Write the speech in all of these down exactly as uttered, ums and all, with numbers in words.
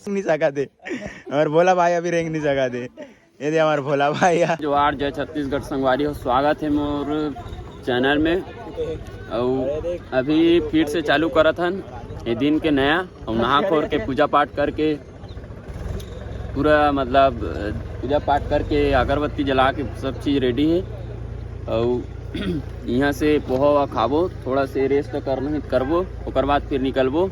रेंग नहीं सकत हे। हमर भोला भाई अभी रेंग नहीं सकत हे। ये दे हमर भोला भाई हे। जोहार, जय छत्तीसगढ़ संगवारी हो, स्वागत हे मोर चैनल में। अउ अभी फिर से चालू करत हन ये दिन के नया, अउ नहा खोर के पूजा पाठ करके पूरा मतलब पूजा पाठ करके अगरबत्ती जला के सब चीज रेडी हे। अउ इहाँ से पोहा वोहा खाबो, थोड़ा से रेस्ट करना हे करबो, ओकर बाद फिर निकलबो।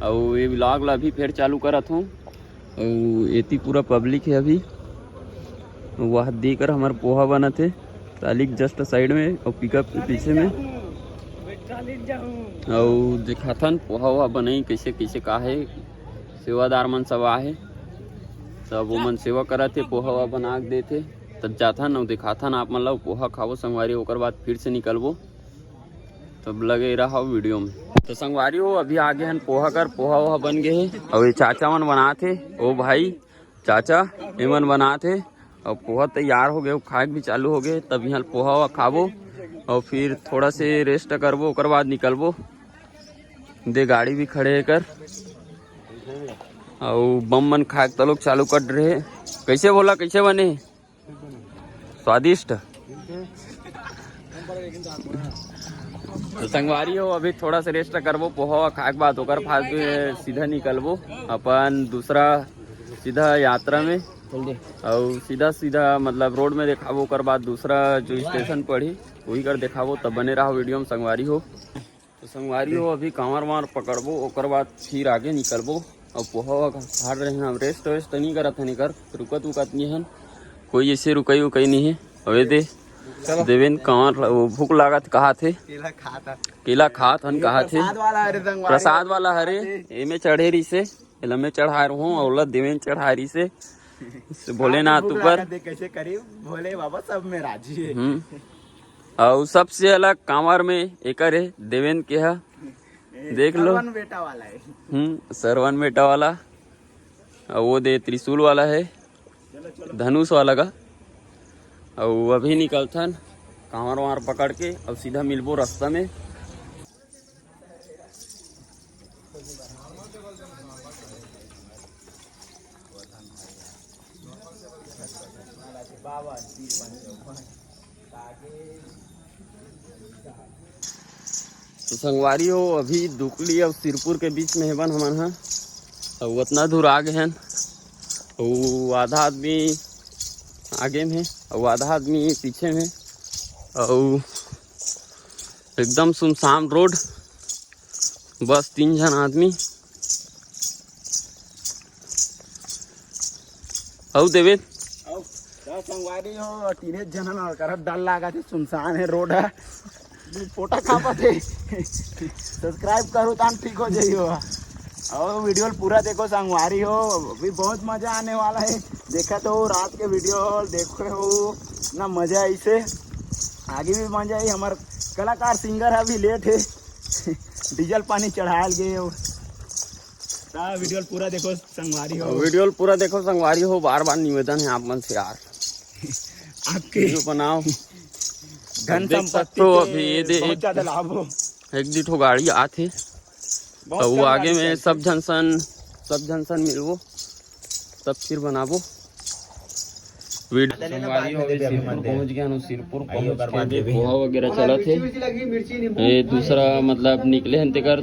अउ ये व्लॉग ला अभी फिर चालू करत हूँ। अउ एती पूरा पब्लिक हे अभी। वह देकर हमर पोहा बनत हे ट्राली के जस्ट साइड में अउ पिकअप के पीछे में। अउ देखाथन पोहा वोहा बनई कैसे कैसे का हे। सेवादार मन सब आहे, तब ओमन सेवा करत हे, पोहा वोहा बना के देथे। तब जाथन अउ देखाथन आप मन ला, पोहा खाबो संगवारी, ओकर बाद फिर से निकलबो। तब लगे रहो वीडियो में। तो संगवारी हो, अभी आगे हन पोहा कर, पोहा वोहा बन गए हे। अउ ये चाचा मन बनात हे, ओ भाई चाचा, एमन बनात हे। अउ पोहा तैयार हो गए, खाए के भी चालू हो गए। तब यहाँ पोहा वोहा खाबो अउ फिर थोड़ा से रेस्ट करबो, ओकर बाद निकलबो। दे गाड़ी भी खड़े हे कर। अउ बम मन खाए के तलोक चालू कर रहे। कैसे भोला, कैसे बने? स्वादिष्ट। तो संगवारी हो, अभी थोड़ा सा रेस्ट करबो, पोहा खाए के बाद ओकर बाद सीधा निकलबो अपन दूसरा सीधा यात्रा में। अउ सीधा सीधा मतलब रोड में देखाबो, ओकर बाद दूसरा जो स्टेशन पड़ी वही कर देखाबो। तब बने रहो वीडियो में संगवारी हो। तो संगवारी हो, अभी कांवर वांवर पकड़बो, ओकर बाद फिर आगे निकलबो। अउ पोहा वोहा खा रहे हैं हम, रेस्ट वेस्ट नहीं करत हन एकर, रुकत उकत नहीं हन, कोई ऐसे रुकई उकई नहीं है। अबे दे देवेन कांवर, वो भूख लागत कहा थे, केला खात हन कहा थे। प्रसाद वाला हरे संगवारी। प्रसाद वाला हरे, एमे चढ़े रही से, एला मैं चढ़ाए रहूं, ओला देवेन चढ़ाए रही से। भोलेनाथ ऊपर। कैसे करी भोले बाबा, सब में राजी है। हम्म। अउ सबसे अलग कांवर में एकर हे, देवेन के ह। देख लो। सरवन बेटा वाला है। हम्म, सरवन बेटा वाला। अउ वो दे त्रिशूल वाला है, धनुष वाला का। अउ अभी निकलथन कांवर वांवर पकड़ के, अउ सीधा मिलबो रास्ता में। तो संगवारी हो, अभी दुकली अउ सिरपुर के बीच में हेबन हमन ह। अउ उतना दूर आ गए हन, अउ आधा आदमी आगे में हे, अउ आधा आदमी पीछे में हे। अउ एकदम सुनसान रोड, बस तीन झन आदमी। अउ देवेन? अउ का संगवारी हो, तीने झन हन, ओकर डर लागत हे, सुनसान हे रोड ह। फोटा खापत हे। सब्सक्राइब करो तान ठीक हो जाइयो। अउ वीडियो पूरा देखो संगवारी हो, अभी बहुत मजा आने वाला है। देखा तो रात के वीडियो देखे हो, इतना मजा आई से। आगे भी मजा आई। हमार कलाकार सिंगर अभी लेट है, डीजल पानी चढ़ायल गए हो। ता वीडियो पूरा देखो संगवारी हो। वीडियो पूरा देखो संगवारी हो, बार बार निवेदन है आप मन से यार, आपके वीडियो बनाओ। धन देख संपत्ति सकते हो के अभी ये दे बहुत एक, ज्यादा लाभ हो। एक दू ठो गाड़ी आथे, बहुत तो वो कम आगे गाड़ी में चलथे। सब झन सन, सब झन सन मिलबो, तब फिर बनाबो। वीडियो संगवारी हो गए, सिरपुर पहुंच गए हन, सिरपुर पहुंच के भी पोहा वगैरह चलत हे। ये दूसरा मतलब निकले हन तेकर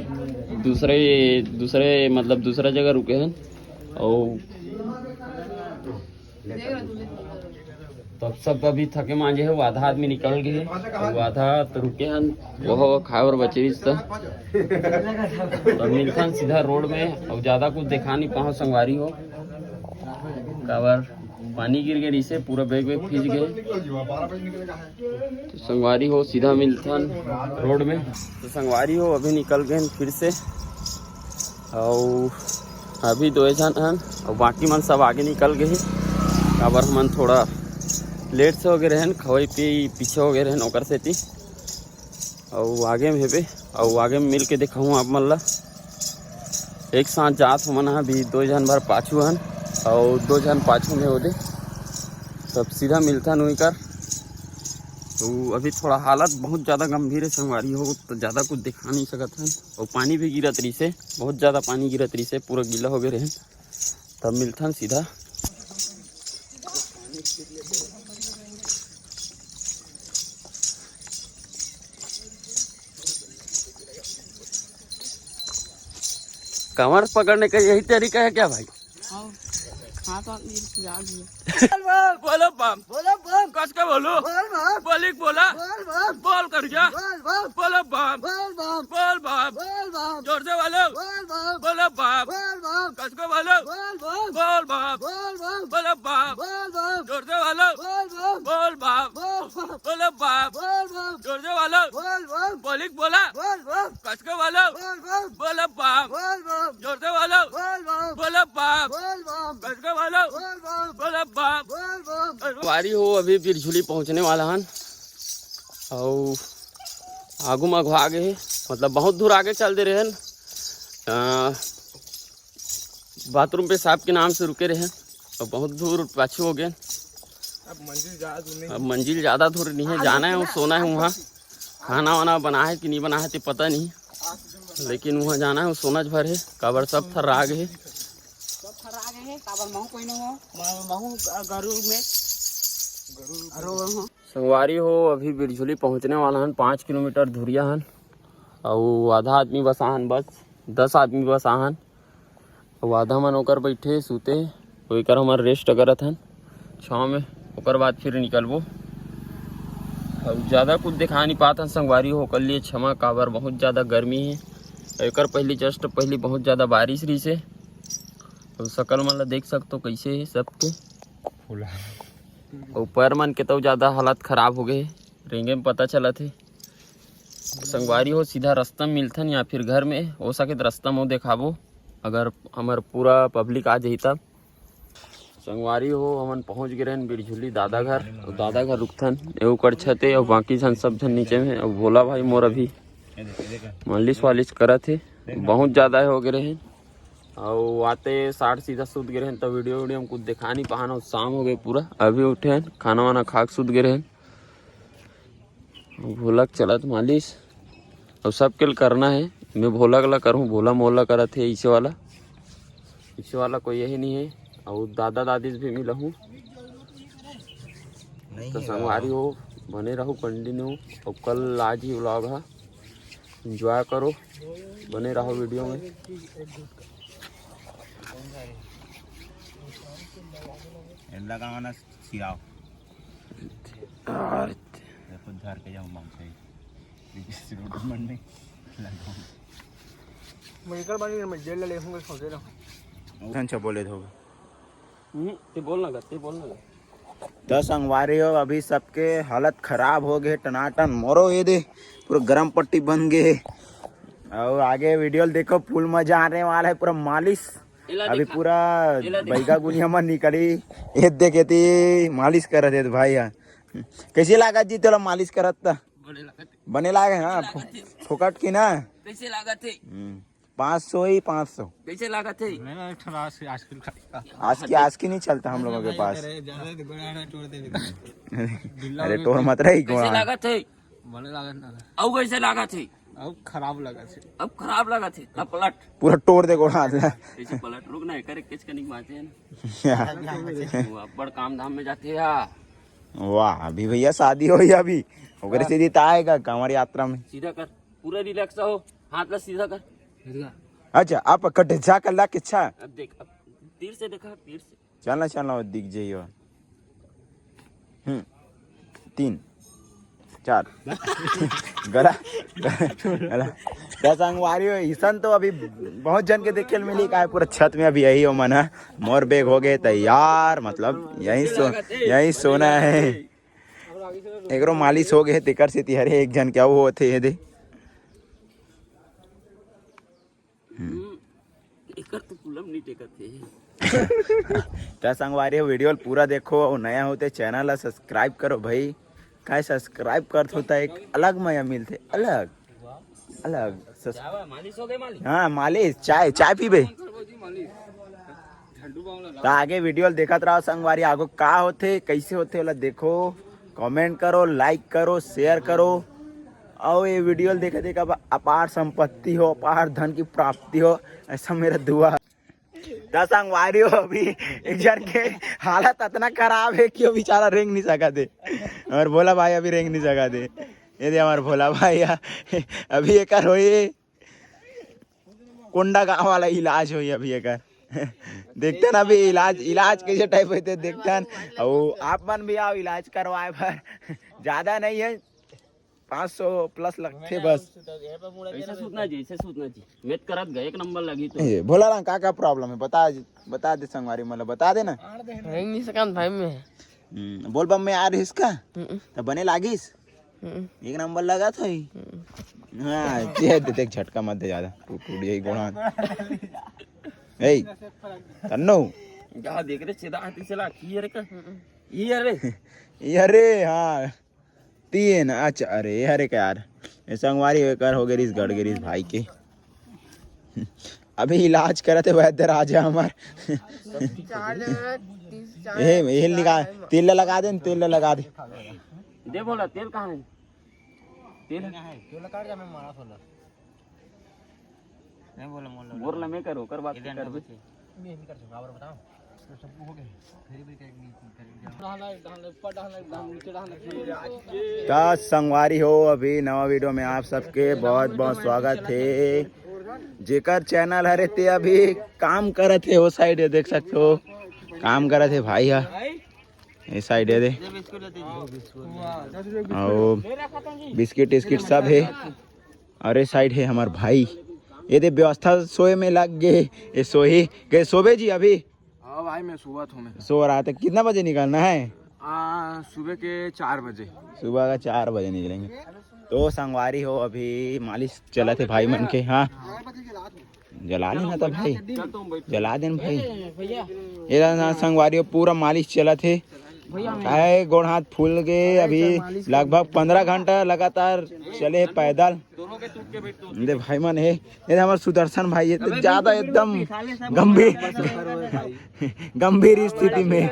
दूसरे, दूसरे मतलब दूसरा जगह रुके हन। और तब सब अभी थके मांजे हे, वो आधा आदमी निकल गए हे, वो आधा तो रुके हन, वो खाए बर बचे रहिस त। तब मिलथन सीधा रोड में, और ज्यादा कुछ देखा नहीं पाओ संगवारी हो, काबर पानी गिर गए रहिसे, पूरा बैग वैग भीज गए। तो संगवारी हो, सीधा मिलथन रोड में। तो संगवारी हो, अभी निकल गए फिर से, और अभी दो झन हन, और बाकी मन सब आगे निकल गए, काबर हमन थोड़ा लेट से हो गए रहन, खवाई पी पीछे हो गए रहन ओकर सेती। अउ आगे में हेबे, अउ आगे में मिल के देखाहूँ आप मन ला। एक साथ जात हमन ह, अभी दो झन भर पाछू हन, अउ दो झन पाछू में ओदे। सब सीधा मिलथन उही कर। तो अभी थोड़ा हालत बहुत ज़्यादा गंभीर है संगवारी हो, तो ज़्यादा कुछ दिखा नहीं सकत हन। और पानी भी गिरत रहिसे, बहुत ज़्यादा पानी गिरत रहिसे, पूरा गीला हो गए रहन। तब मिलथन सीधा। कमर पकड़ने का यही तरीका है क्या भाई? हाँ। हाँ, तो आदमी याद ही है। बोलो बम। बोलो बम। कस के बोलो। बोल बम। बोलिक बोला। बोल बम। बोल कर जा। बोल बम। बोलो बम। बोल बम। बोल बम। बोल बम। जोर से बोलो। बोल बम। बोलो बम। बोल बम। कस के बोलो। बोल बम। बोल बम। बोल बम। बोलो बम। बोल बम। जोर से बोलो। बोल बम। बोल बम। बोल बम। बोलो बम। बोल बम। जोर से बोलो। बोल बम। बोलिक बोला। बोल बम। कस के बोलो। बोल बम। बोलो बम। बोल बम। जोर से बोलो। बोल बम। बोलो बम। बोल बम। कस के बोलो। बोल बम। बोलो बम। बोल बम। संगवारी हो, अभी बिरझुली पहुँचने वाला हन, अउ आगू म अघवा गे हे, मतलब बहुत दूर आगे चल दे रहे हन। अ, बाथरूम पेशाब के नाम से रुके रहे हन, अउ बहुत दूर पाछू हो गए। अब मंजिल ज्यादा दूर नहीं। अब मंजिल ज्यादा दूर नहीं है, जाना है, सोना है वहाँ। खाना वाना बना है कि नहीं बना है, ते पता नहीं, लेकिन वहाँ जाना है, सोना भर है, काबर सब थर्रा गे हे। सब थर्रा गे हे, काबर महू कोई नहीं हो, महू गरू में। अरो हो। संगवारी हो, अभी बिरझुली पहुँचने वाला हन, पाँच किलोमीटर धुरिया हन, अउ आधा आदमी बस आहन, बस दस आदमी बस आहन। अउ आधा मन ओकर बइठे सूते, ओकर हमर रेस्ट करत हन छाँव में, ओकर बाद फिर निकलबो। अउ ज़्यादा कुछ दिखा नहीं पात हन संगवारी हो, ओकर लिए क्षमा, काबर बहुत ज़्यादा गर्मी हे। एकर पहली, जस्ट पहली बहुत ज़्यादा बारिश रहिस हे। अउ सकल मन ला देख सकतो कैसे हे सबके। अउ पैर मन के तो ज़्यादा हालत खराब हो गए हे, रेंगे में पता चलत हे। संगवारी हो, सीधा रास्ता में मिलथन या फिर घर में, हो सके तो रास्ता में देखाबो, अगर हमर पूरा पब्लिक आ जाही तब। संगवारी हो, हमन पहुंच गे रहन बिरझुली दादा घर, अउ दादा घर रुकथन, ए ओकर छत ए, अउ बाकी झन सब झन नीचे में, अउ भोला भाई मोर अभी मालिश वालिश करत हे, बहुत ज्यादा हो गे रहन, अउ आते साठ सीधा सुत गे रहन, तो वीडियो वीडियो हम कुछ दिखा नहीं पान, अउ शाम हो गए पूरा, अभी उठे हन, खाना वाना खा के सुत गे रहन। भोला के चलत मालिश, अउ सबके ल करना हे। मैं भोला के ला करूँ, भोला मोला करत हे, इसे वाला, इसे वाला कोई यही नहीं हे। अउ दादा दादी से भी मिलहूँ। तो संगवारी हो, बने रहू, कंटिन्यू। अउ कल आज ही व्लॉग हा, एंजॉय करो, बने रहो वीडियो में। एला गाना सिराओ। और देखो, धर के जाऊँ मांग से। रोड मन में लगाऊँ। मैं एकर बारे में जेल ले लेहूँगा, सोचे रहो। अच्छा, बोले थे। हम्म, ते बोल ना गा, ते बोल ना गा। तो संगवारी हो, अभी सबके हालत खराब हो गए, टनाटन मरो ये दे, पूरा गरम पट्टी बन गए। और आगे वीडियो देखो, फुल मजा आने वाला है, पूरा मालिश। एला अभी देखा। पूरा एला देखा। बैगा गुनिया मन निकली। ये देखे ती मालिश कर रहे थे भाई यार। कैसे लागत जी तोला मालिश करत त? बने लागत। बने लागे, हाँ। लागत हे। फोकट की ना? कैसे लागत हे? हम्म, पाँच सौ ही, पाँच सौ। कैसे लागत हे? नहीं, नहीं, थोड़ा आज, आज की आज की, आज की नहीं चलता हम लोगों के पास। अरे, ज्यादा तो गोड़ा ना तोड़ दे। अरे, तोड़ मत रही कैसे गोड़ा। लागत हे? बने लागत ना। अउ कैसे लागत हे? अब खराब लागत हे। अब खराब लागत हे। अब पलट। पूरा तोड़ दे गोड़ा हाथ ला। ऐसे पलट, रुक ना, एकर एक कैच कनिक बांचे हे ना। वो अब्बड़ काम धाम में जाते हैं। वाह, अभी भैया शादी हो या अभी? ओकरे हाँ। सीधी ता आएगा कांवड़ यात्रा में। सीधा कर, पूरा रिलैक्स हो, हाथ ला सीधा कर। अच्छा, आप कट जा कर ला के अच्छा। अब देख, अब तीर से देखा, तीर से। चलना, चलना, वो दिख जाइयो। हम्म, तीन, चार। गला, गला। तो संगवारी हो, ईसन तो अभी बहुत जन के देखे ल मिली, काहे पूरा छत में अभी यही हो मन है। मोर बैग हो गए तैयार, मतलब यही सो-, यही सोना है। एकरो मालिश हो गए, तेकर से तिहरे एक जन क्या वो होते ये दे। हम्म। हम्म, एकर तो कुलम नहीं टेकत हे। त संगवारी हो, वीडियो ल पूरा देखो अउ नया हो ते चैनल ला सब्सक्राइब करो भाई। काय सब्सक्राइब करत हो त एक अलग मजा मिलथे, अलग, अलग सस-, क्या बा, मालिश हो गई, मालिश? हाँ, मालिश, चाय, चाय पीबे। कौन करबो जी मालिश? त आगे वीडियो ल देखत रहो संगवारी, आगो का होथे, कैसे होथे, ओला देखो, कमेंट करो, लाइक करो, शेयर करो, अउ ये वीडियो ल देखे देखे अब अपार संपत्ति हो, अपार धन की प्राप्ति हो, ऐसा मेरा दुआ। त संगवारी हो, अभी एक जन के हालत अतना खराब हे कि वो बेचारा रेंग नहीं सकत हे। हमर भोला भाई अभी रेंग नहीं सकत हे। ये दे हमर भोला भाई हा, अभी एकर होई कोंडागांव वाला इलाज होई अभी एकर। देखथन अभी इलाज, इलाज कइसे type होथे देखथन। अउ आप मन भी आओ इलाज करवाए बर, ज्यादा नहीं हे, पाँच सौ plus लगथे बस। ऐसे सूतना जी, ऐसे सूतना जी। मैं करत गए, एक नंबर लगी तो। ए, भोला राम, का का problem हे? बता, बता दे संगवारी, मतलब बता दे ना। रेंग नहीं सकन भाई मैं। हम्म, बोल बम में आ रहिस का? हम्म। त बने लागिस? हम्म। एक नंबर लगत होही। हम्म। हाँ, ये दे, देख झटका मत दे ज्यादा, टूट, टूट जाही गोड़ हाथ। ए, तन्नू। का देख रे, सीधा हाथी चला, की रे का? ये रे। ये रे, हाँ। तीन, अच्छा, अरे, हरे का यार, ये संगवारी एकर हो गे रिस, गड़ गे रिस भाई के। अभी इलाज करत हे वैद्य राजा हमर। चार जगह, तीस, चार ए, ये लगा, तेल ला लगा दे, तेल ला लगा दे। दे बोला, तेल कहाँ है? तेल? नहीं बोला, बोला। बोल ना, मैं करो, कर बात कर। त संगवारी हो, अभी नवा video में आप सबके बहुत बहुत स्वागत हे। जेकर channel हरे ते अभी काम करत हे, वो side हे, देख सकते हो, काम करत हे भाई हा, ये side हे दे। अउ बिस्किट टिस्किट सब हे। अउ ये side हे हमर भाई, ये दे व्यवस्था सोए में लग गे। ये सोही गए सोबे जी अभी। हाँ भाई, मैं सुबह हूँ मैं। सो रहा था, कितना बजे निकलना है? आ, सुबह के चार बजे। सुबह का चार बजे निकलेंगे। तो संगवारी हो, अभी मालिश चलत हे भाई मन के। हाँ, जला लेना था भाई, जला देन भाई। ये रहा ना संगवारी हो, पूरा मालिश चलत हे। काहे गोड़ हाथ फूल गे, अभी लगभग पंद्रह घंटा लगातार चले हे पैदल। दे भाई मन हे, ये हमर सुदर्शन भाई, ये तो ज्यादा एकदम गंभीर, गंभीर स्थिति में।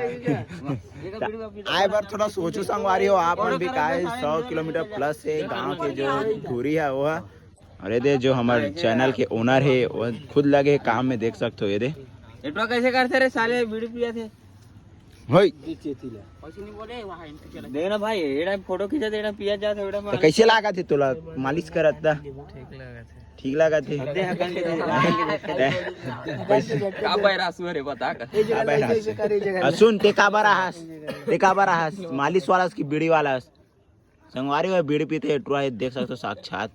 आए बर थोड़ा सोचो संगवारी हो आप मन भी, काहे सौ किलोमीटर plus हे गांव के जो दूरी हे वो हे। अउ ये दे जो हमर channel के owner हे, वो खुद लगे हे काम में, देख सकते हो। ये दे एटवा कैसे करते रे साले, बीड़ी पिया थे। होई। देख ना भाई, एड़ा फोटो खींचा, एड़ा पिया जात हे, एड़ा त कैसे लागत हे तोला मालिश करत त? ठीक लागत हे। ठीक लागत हे। दे हकन के दे। का पैरासु रे, बता का। का पैरासु? आ, सुन, ते काबर आहस? ते काबर आहस? मालिश वाला हस कि बीड़ी वाला हस? संगवारी हो, बीड़ी पीथे, एटुरा हे, देख सकते हो साक्षात।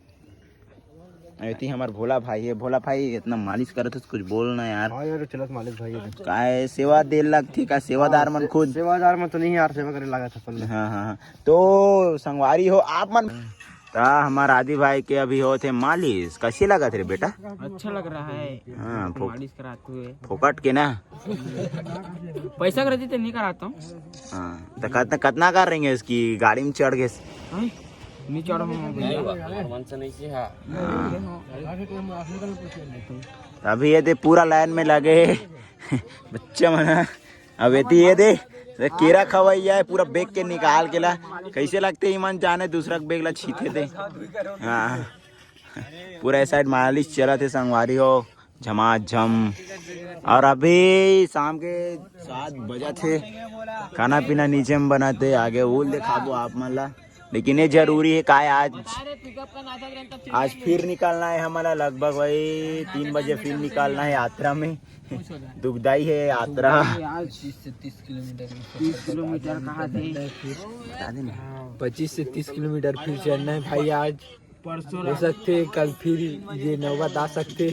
एती हमर भोला भाई हे। भोला भाई, इतना मालिश करत हस, कुछ बोल ना यार। हाँ यार, चलत मालिश भाई हे। काय सेवा दे लगथे का? सेवादार मन खुद। सेवादार मन तो नहीं यार, सेवा करे लागत हे अपन। हाँ, हाँ, हाँ। तो संगवारी हो आप मन, त हमर आदि भाई के अभी होत हे मालिश। कैसे लगत हे रे बेटा? अच्छा लग रहा है। हाँ, फो-, मालिश कराते हुए। फोकट के ना? पैसा कर देते, नहीं कराता हूँ। हाँ, त कतना, कतना कर रहे हैं इसकी गाड़ी में चढ़ के? हाँ? नहीं चढ़ रहा हूँ भैया। मन से नहीं किया। हाँ। अभी ये दे पूरा line में लगे हे बच्चा मन। अब एती ये दे, ये केरा खवैया हे, पूरा bag के निकाल के ला। कैसे लगथे इमन जाने, दूसरा के bag ला छीथे दे। हाँ, पूरा ए side मालिश चलत हे संगवारी हो, झमाझम। अउ अभी शाम के सात बजत हे, खाना पीना नीचे में बनत हे, आगे वो ल देखाबो आप मन ला। लेकिन ये जरूरी हे, काय आज, आज फिर निकलना हे हमन ला, लगभग वही तीन बजे फिर निकलना हे यात्रा में। दुखदाई हे यात्रा। आज तीस से तीस किलोमीटर। तीस किलोमीटर कहाँ थे? बता दे ना। पच्चीस से तीस किलोमीटर फिर चढ़ना हे भाई आज। परसों हो सकथे कल फिर ये नौबत आ सकथे।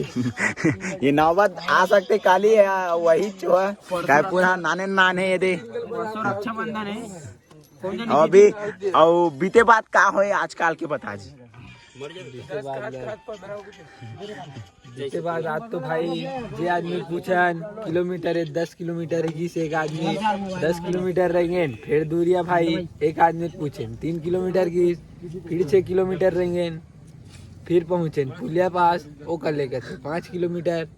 ये नौबत आ सकथे काली हे, वही चोहा। काय पूरा नाने नाने ये दे। परसों रक्षाबंधन हे। अभी अउ बीते बाद का होय आजकल के बता जी। बीते बाद, बीते बाद आज तो भाई जे आदमी पूछन किलोमीटर हे, दस किलोमीटर हे गिस एक आदमी, दस किलोमीटर रह गेन, फिर दूरिया भाई एक आदमी पूछन तीन किलोमीटर गिस, फिर छः किलोमीटर रह गेन, फिर पहुँचन पुलिया पास, ओकर लेकर पाँच किलोमीटर,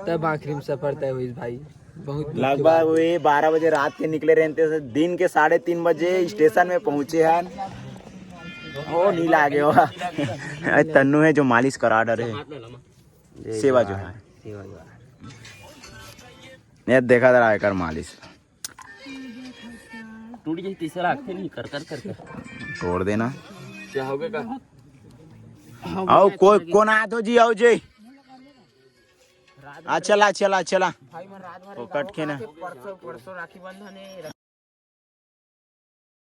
तब आखिरी में सफर तय होइस भाई। बहुत दुख के लगभग बात। वे बारह बजे रात के निकले रहते, दिन के साढ़े तीन बजे station में पहुँचे हैं। ओ नहीं लागे हो। अरे तन्नू हे जो मालिश करा डरे हे। सेवा जो हे। सेवा जो हे। ने देखा जरा एकर मालिश। टूट जाए तीसरा आखे नहीं कर कर कर कर। तोड़ देना। क्या हो गया? आओ कोई कोन आत हो जी, आओ जी। आ चला चला चला। भाई मन रात भर फोकट के ना। परसों परसों राखी बंधन है।